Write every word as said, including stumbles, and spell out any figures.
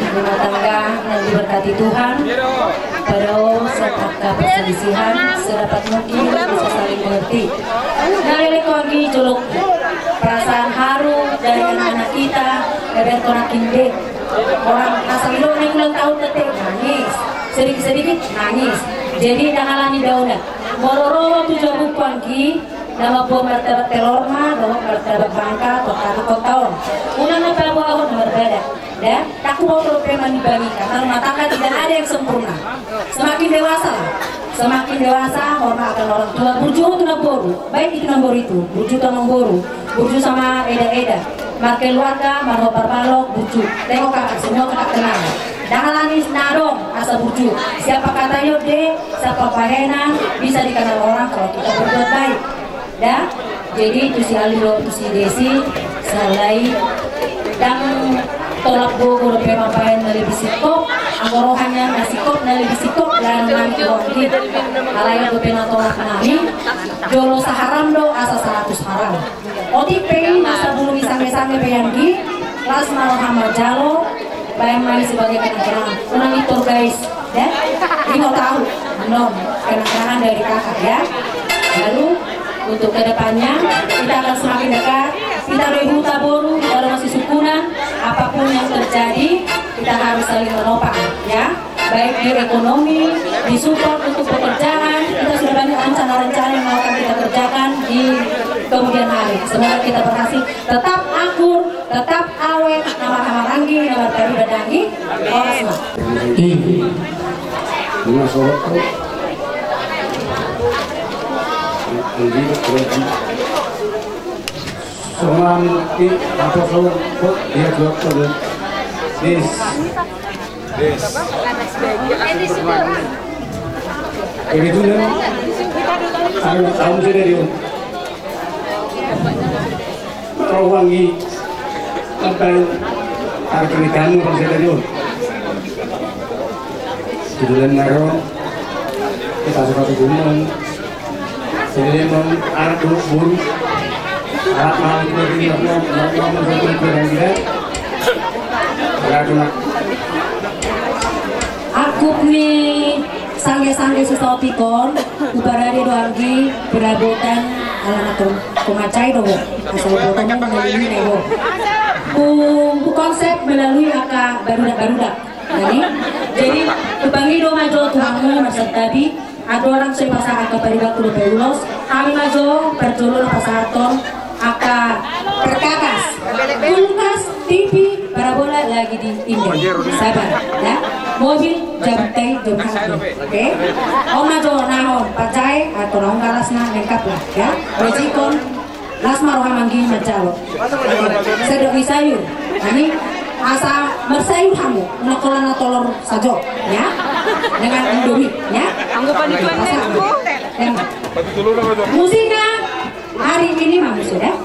Rumah tangga yang diberkati Tuhan, padao sian angka perselisihan, sedapat mungkin bisa saling mengerti. Nah, leleng anggi jolo perasaan haru dari anak-anak kita, dari anak-anak kita. Orang asal lo naeng ulang tahun tete nangis, sedikit-sedikit nangis. Jadi ndang alani daonan. Molo ro tu jabungku anggi, na mamboan martabak telor ma dohot martabak bangka tu angka anakhonta on. Unang na paboahon na marbada. Da, ndang huboto dope manimbangi, karena rumah tangga tidak ada yang sempurna. Semakin dewasa lah, semakin dewasa, hormat akan orang tua, burju tu namboru, baik itu namboru itu, burju tu amangboru, burju sama eda-eda, markeluarga, marhobar balok, burju. Tengok kakak, semua kakak kenal. Ndang alani na adong asa burju. Siapa kata yo de, siapa bahenan, bisa dikenal orang kalau kita berbuat baik. Da, jadi tu si Aldo, tu si Desi, sahali ndang tolap gogo dope mambahen na lebih singkop, anggo rohana na singkop, na lebih singkop, ndang nami tu rohana. Alai dope na tolap nami, jolo saharam do asa saratus haram. Otik pe i na sabulung i sange-sange pe anggi, las ma roha manjalo, bahen ma i sebagai kenang-kenangan. Unang i tor guys, ya. Ini mau tahu, non, kenang-kenangan dari kakak, ya. Lalu untuk kedepannya kita akan semakin dekat. Kita do i huta boru, kita do masih sungkunan. Apapun yang terjadi, kita harus saling menopang, ya. Baik di ekonomi, di support untuk pekerjaan, kita sudah banyak rencana-rencana yang akan kita kerjakan di kemudian hari. Semoga kita berhasil. Tetap akur, tetap awet, nama-nama ranggi, nama tadi badangi, horas ma. Ih, lima sorot tu. Anggi, anggi. Songon i, apa sorot tu, dia dua tu. Yes. Yes. Jadi tu, anu, tahun sudah dia. Kau wangi, sampai hari pernikahanmu, bang, saya tadi, oh. Kebetulan naro, kita suka tujuan. Jadi memang anak dulu pun, anak malam itu, jadi memang, memang, memang, memang, memang, Angkup ni sangge-sangge sisopikon, huparade do anggi perabotan alamat komancai do ho. Asal botomu melalui nego. Hu, hu konsep melalui angka barudak-barudak. Jadi, jadi hupangido ma jo tu hamu marsantabi, andorang so hupasahat angka paribanku dope ulos, hami ma jo parjolo na pasahathon angka perkakas, kulkas, T V, parabola lagi di Indo. Sabar, ya. Mobil, jam tai, jam hati. Oke? On ma jo nahon, pajae, atau nahon galasna, lengkap lah, ya. Rejikon, las ma roha manggi manjalo. Sedok ni sayur. Ani asa marsayur hamu, unang holan na tolor sajo, ya. Dengan Indomie, ya. Anggo panituan. Musikna hari ini mah sudah.